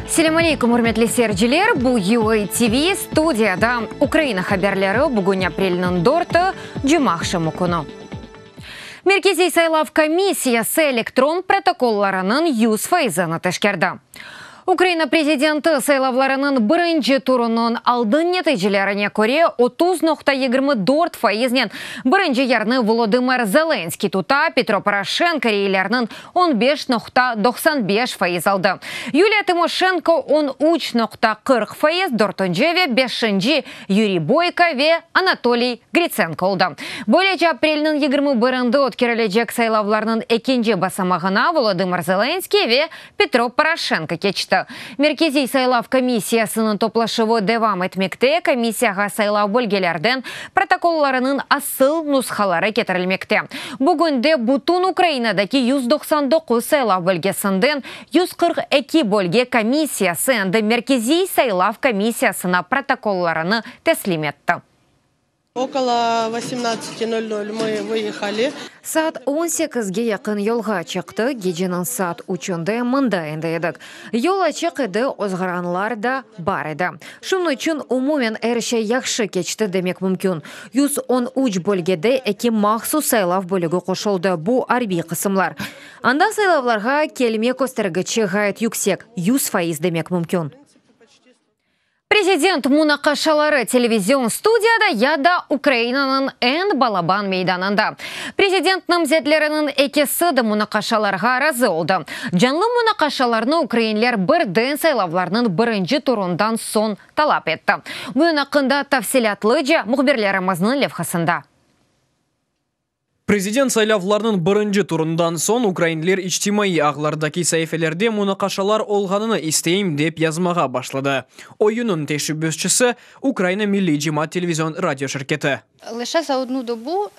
Selâm aleyküm, ürmetli seyirciler! Bu UA TV, studiyada Ukraina haberleri, bugün aprelniñ dörtü, cumaaqşamı künü. Merkeziy saylav komissiyası elektron protokollarınıñ yüz faizini teşkerdi. Ukraina prezidenti saylavlarınıñ birinci turunıñ aldın neticelerine köre, 30,24 faiznen birinci yerni Volodımır Zelenskıy tuta, Petro Poroşenko reylerniñ 15,95 faiz aldı. Yuliya Timoşenko 13,40 faiz, dörtünci ve beşinci Yuriy Boyko ve Anatoliy Gritsenko oldı. Böylece, aprelniñ 21-inde ötkerilecek saylavlarnıñ ekinci basamağına Volodımır Zelenskıy ve Petro Poroşenko keçti. Merkeziy saylav komissiyasınıñ toplaşuvı devam etmekte, komissiyağa saylav bölgelerden protokollarınıñ asıl nushaları ketirilmekte. Bugünde bütün Ukrainadaki 199 saylav bölgesinden 142 bölge komissiyası endi Merkeziy saylav komissiyasına protokollarını teslim etti. Около 18:00 мы выехали. Saat 18-ge yaqın yolğa çıqtıq, geceniñ saat üçünde mında endi edik. Yol açıq edi, ozğaranlar da bar edi. Şunıñ içün umumen er şey yahşı keçti demek mümkün. 113 bölgede eki mahsus saylav bölügi qoşuldı, bu arbiy qısımlar. Anda saylavlarğa kelme köstergiçi ğayet yüksek, 100% demek mümkün. Prezident munaqaşaları televizion studiyada ya da Ukrainanıñ eñ balaban meydanında. Prezident namzetleriniñ ekisi de munaqaşalarğa razı oldı. Canlı munaqaşalarnı ukrainler birden saylavlarnıñ birinci turundan soñ talap etti. Bunıñ aqqında tafsilâtlıca mühbirlerimizniñ levhasında. Prezident saylavlarınıñ birinci turundan soñ ukrainler içtimaiy ağlardaki saifelerde munaqaşalar olğanını isteyim dep yazmağa başladı. Oyunnıñ teşebbüsçisi, Ukraina milliy cemaat televizion radio şirketi. Лише за одну добу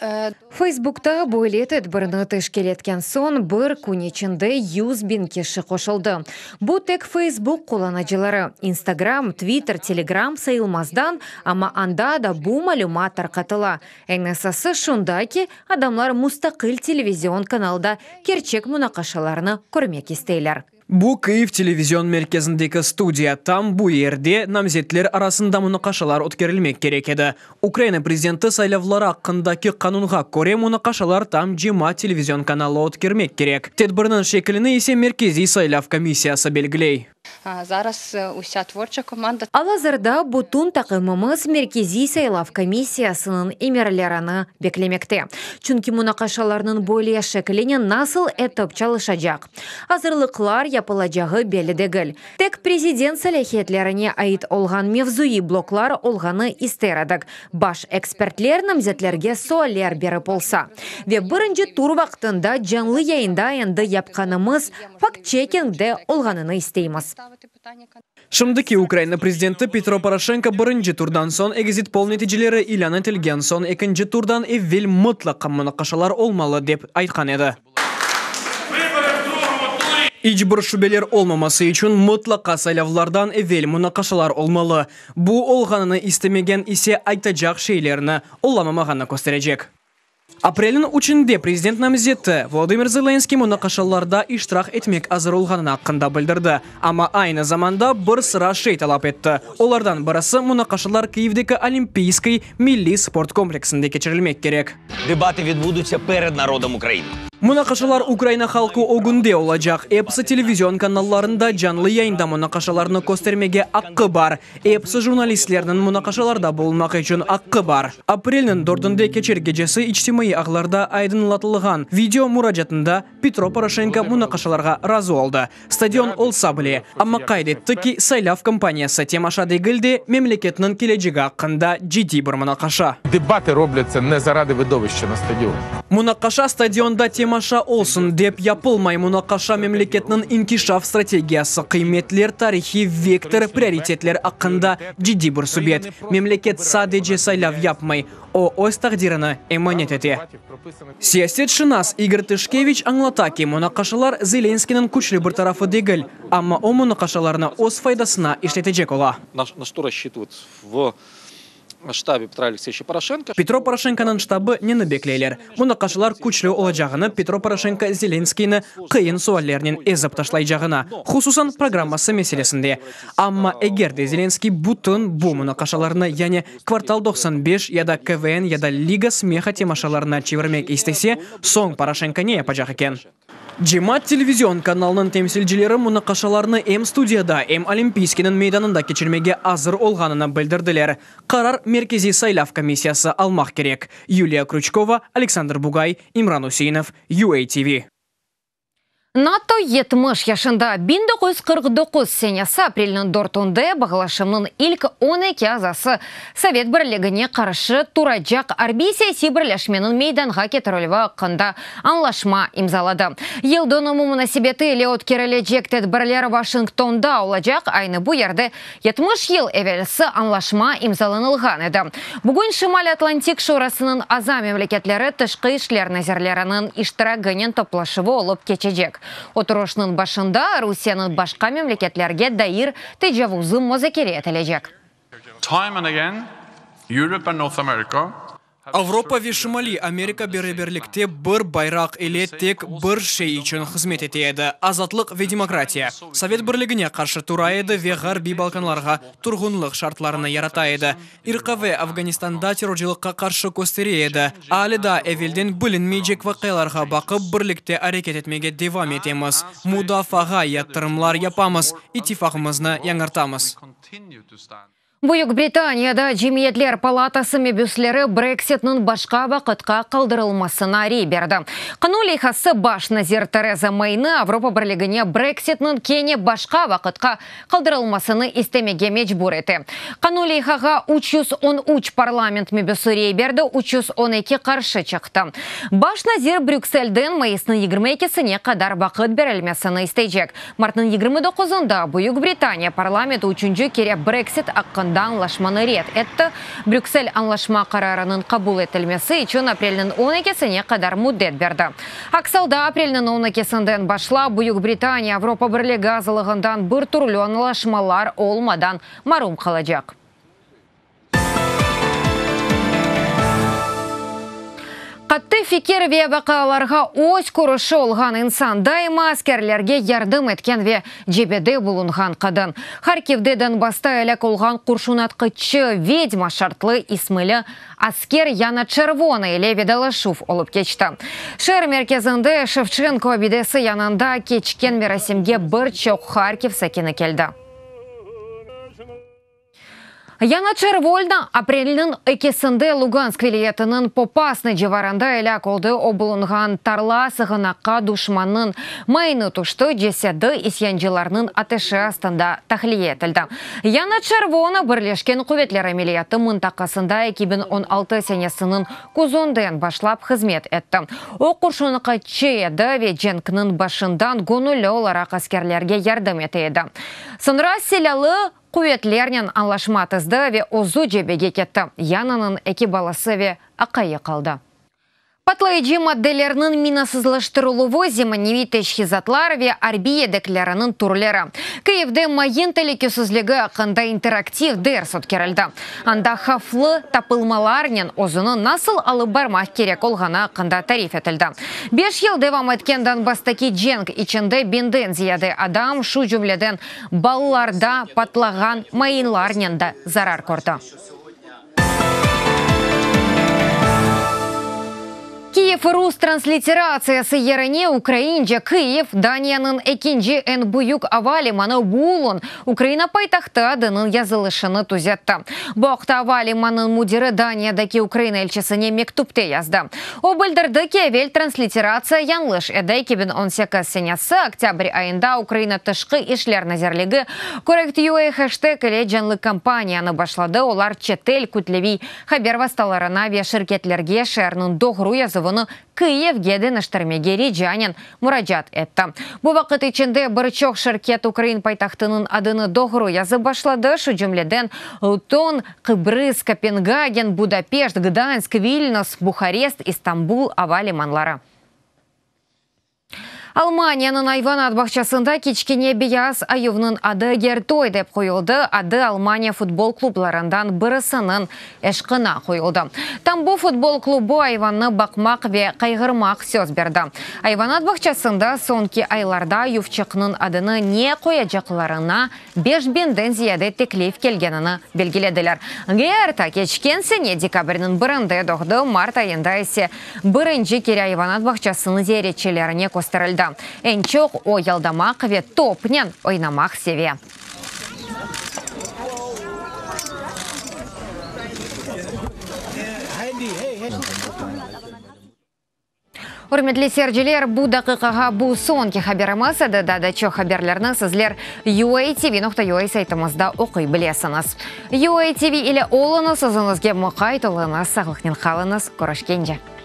Feysbukta böyle tedbirni teşkil etken soñ bir kün içinde 100 biñ kişi qoşuldı. Bu tek Feysbuk qullanıcıları. Instagram, Twitter, Telegram sayılmazdan, amma anda da bu malümat tarqatıla. Eñ esası şunda ki, adamlar mustaqil televizion kanalda kerçek munaqaşalarnı körmek isteyler. Bu Kyiv televizion merkezindeki studiya. Tam bu yerde namzetler arasında munaqaşalar ötkerilmek kerek edi. Ukraina prezidenti saylavları aqqındaki qanunğa köre munaqaşalar tam cemaat televizion kanalı ötkermek kerek. Tedbirniñ şeklini ise Merkeziy saylav komissiyası belgiley. Зараз уся творча команда Al-azırda bütün taqımımız Merkeziy saylav komissiyasınıñ emirlerini beklemekte. Çünki munaqaşalarnıñ böyle şeklinen nasıl etip çalışacaq azırlıqlar yapılacağı belli degil. Tek prezident salâhiyetlerine ait olğan mevzuiy bloklar olğanı ister edik. Baş ekspertler namzetlerge sualler berip olsa. Ve birinci tur vaqtında canlı yayında endi yapqanımız fact-checking de olğanını isteymiz. Şimdiki Ukraina prezidenti Petro Poroşenko birinci turdan soñ exit-poll neticeleri ilân etilgen soñ ekinci turdan evel mıtlaqa munaqaşalar olmalı dep aytqan edi. İç bir şübeler olmaması içün mıtlaqa saylavlardan evel munaqaşalar olmalı. Bu olğanını istemegen ise aytacaq şeylerini olamamağanı kösterecek. Aprelniñ üçünde prezident namzeti Volodımır Zelenskıy munaqaşalarda iştirak etmek azır olğanı aqqında bildirdi. Amma aynı zamanda bir sıra şey talap etti. Olardan birisi munaqaşalar Kyivdeki Olimpiyskiy milliy sport kompleksinde keçirilmek kerek. Дебати відбудуться перед народом України. Munaqaşalar Ukraina halqı ögünde olacaq. Episi televizion kanallarında canlı yayında munaqaşalarnı köstermege aqqı bar. Episi jurnalistlerniñ munaqaşalarda bulunmaq içün aqqı bar. Aprelniñ dördünde keçer gecesi içtimaiy ağlarda aydınlatılğan video muracaatında Petro Poroşenko munaqaşalarğa razı oldı. Stadion olsa bile, amma qayd etti ki, saylav kampaniyası temaşa degil de, memleketniñ kelecegi aqqında ciddiy bir munaqaşa. Дебати робляться не заради видовища на стадіоні. Munaqaşa stadionda temaşa olsun dep yapılmay. Munaqaşa memleketniñ inkişaf strategiyası, qıymetler, tarihiy vektor, prioritetler aqqında ciddiy bir subet. Memleket sadece saylav yapmay, o öz taqdirini emanet ete. Siyasetşınas İgor Tışkeviç añlata ki, munaqaşalar Zelenskıynıñ küçlü bir tarafı degil, amma o munaqaşalarnı öz faydasına işletecek ola. На что рассчитывают в штабе Петра Алексеевича Порошенко. Petro Poroşenkonıñ ştabı neni bekleyler? Munaqaşalar küçlü olacağını, Petro Poroşenko Zelenskıynı qıyın suallernen ezip taşlaycağına, hususan programması meselesinde. Amma eger de Zelenskıy bütün bu munaqaşalarnı, yani Kvartal 95 ya da KVN ya da Liga smeha temaşalarına çevirmek istese, soñ Poroşenko ne yapacaq eken? Cemaat televizion kanalınıñ temsilcileri munaqaşalarnı em studiyada, em Olimpiyskiyniñ meydanında keçirmege azır olğanını bildirdiler. Qarar Merkeziy saylav komissiyası almaq kerek. Yuliya Krüçkova, Aleksandr Bugay, İmran Üseinov, UATV. NATO 70 yaşında 1949 senesi aprelniñ dörtünde bağlaşımnıñ ilk 12 azası Sovet Birligine qarşı turacaq arbiy-siyasiy birleşmeniñ meydanğa ketirilüvi aqqında añlaşma imzaladı. Yıldönümi munasebeti ile ötkerilecek tedbirler Washingtonda olacaq, aynı bu yerde 70 yıl evelsi añlaşma imzalanılğan edi. Bugün Şimal Atlantik Şurasınıñ aza memleketleri tışqı işler nazirleriniñ iştiraginen toplaşuvı olıp keçecek. Oturışnıñ başında Rusiyeniñ başqa memleketlerge dair tecavuzı muzakere etilecek. Time and again, Europe and North America Avropa ve Şimaliy Amerika beraberlikte bir bayraq ile tek bir şey içün hızmet ete edi, azatlıq ve demokratiya. Sovet Birligine qarşı tura edi ve Ğarbiy Balkanlarğa turğunlıq şartlarını yarata edi. Irqa ve Afganistanda terrorcılıqqa qarşı köstere edi. Ale daa evelden bilinmeycek vaqialarğa baqıp, birlikte areket etmege devam etemiz, mudafaağa yatırımlar yapamız, ittifaqımıznı yañartamız. Büyük Britaniyada Cemiyetler palatası mebüsleri Brexitniñ başqa vaqıtqa qaldırılmasına rey berdi. Qanun leyhası baş nazir Tereza Mayni Avropa Birligine Brexitniñ kene başqa vaqıtqa qaldırılmasını istemege mecbur ete. Qanun leyhağa 313 parlament mebüsi rey berdi, 312 qarşı çıqtı. Baş nazir Brükselden mayısnıñ 22-sine qadar vaqıt berilmesini isteycek. Martnıñ 29-ında Büyük Britaniya parlamenti üçünci kere Brexit aqqında añlaşmanı red etti. Brüksel añlaşma qararınıñ qabul etilmesi içün aprelniñ 12-sine qadar müddet berdi. Aks alda aprelniñ 12-sinden başlap Büyük Britaniya Avropa Birligi azalığından bir türlü añlaşmalar olmadan marum qalacaq. Qattı fikir ve vaqialarğa öz körüşi olğan insan, daima askerlerge yardım etken ve cebede bulunğan qadın. Harkivde Donbassta elâk olğan qurşunatqıçı Vedma şartlı ismili asker Yana Çervona ile vedalaşuv olıp keçti. Şeer merkezinde Şevçenko abidesi yanında keçken merasimge bir çoq Harkiv sakini keldi. Yana Çervolna aprelniñ ekisinde Lugansk vilâyetiniñ Popasna civarında elâk oldı. O bulunğan tarla sığınaqqa duşmannıñ mayını tüşti, cesedi isyancılarnıñ ateşi astında tahliye etildi. Yana Çervona Birleşken Quvetler ameliyatı mıntaqasında 2016 senesiniñ küzünden başlap hızmet etti. O qurşunqaçı edi ve cenkniñ başından göñülli olaraq askerlerge yardım ete edi. Soñra silâlı Quvetlernen añlaşma tizdi ve özü cebege ketti. Yananıñ eki balası ve aqayı qaldı. Patlayıcı maddelerniñ minasızlaştırıluvı, zemaneviy teçhizatlar ve arbiy yedekleriniñ türleri. Kıyivde mayın telükesizligi aqqında interaktiv ders ötkerildi. Anda havflı tapılmalarnen özüni nasıl alıp barmaq kerek olğanı aqqında tarif etildi. Beş yıl devam etken Donbasstaki cenk içinde biñden ziyade adam, şu cümleden Balalar da patlağan mayınlarnen da zarar kördi. Kiyev rus transliteratsiyası yerine ukraince Kıyiv, Daniyanıñ ekinci eñ büyük ava limanı Buulun, Ukraina paytahtı adınıñ yazılışını tüzetti. Bu aqta ava limanınıñ müdiri Daniyadaki Ukraina elçisine mektüpte yazdı. O bildirdi ki, evel transliteratsiya yañlış edi, 2018 senesi oktâbr ayında Ukraina Tışqı işler nazirligi Correct.ua heşteg ile canlı kampaniyanı başladı, olar çetel kütleviy haber vastalarına ve şirketlerge şeerniñ doğru yazuvını Kıyivge deñiştirmege ricanen muracaat etti. Bu vaqıt içinde bir çoq şirket ukrain paytahtınıñ adını doğru yazıp başladı, şu cümleden Luton, Qıbrız, Kopengagen, Budapeşt, Gdansk, Vilnüs, Buharest, İstanbul ava limanları. Almaniyanıñ ayvanat bağçasında kiçkene beyaz ayuvnıñ adı Gertoy dep qoyuldı, adı Almaniya futbol klublarından birisiniñ eşqına qoyuldı. Tam bu futbol klubu ayvannı baqmaq ve qayğırmaq söz berdi. Ayvanat bağçasında soñki aylarda ayuvçıqnıñ adını ne qoyacaqlarına Beş biñden ziyade teklif kelgenini belgilediler. Gerta keçken sene dekabrniñ birinde doğdı, mart ayında ise birinci kere ayvanat bağçasınıñ ziyaretçilerine kösterildi. Eñ çoq o yaldamaq ve topnen oynamaq seve. Ürmetli seyirciler, bu daqiqağa bu soñki haberimiz edi. Daa da çoq haberlerni sizler UATV nokta UA saytımızda oquy bilesiñiz. UATV ile oluñız, özüñizge muqayt oluñız, sağlıqnen qalıñız, körüşkence!